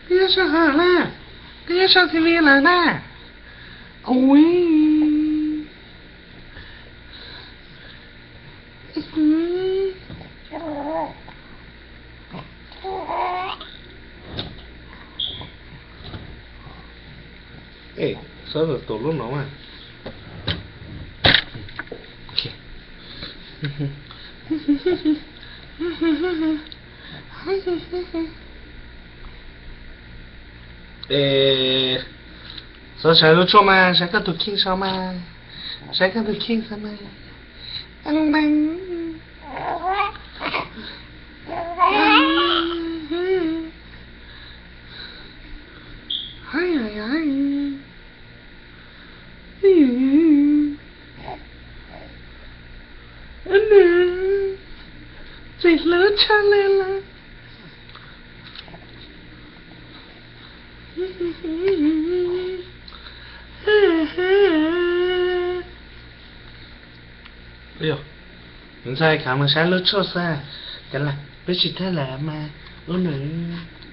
Koj yuav sau hawm na, koj yuav sau T V lawm na. Ui. Ej, xav tus lub no mas. Es, xav saib lub tshuaj mas, saib koj tus kheej saib mas, saib koj tus kheej saib mas. Nws tsis hlub tshaj li lawm. Ntxhais, khav mus saib lub tshuaj xwb, cov lawm peb tsis thaj lawm mas ub nws.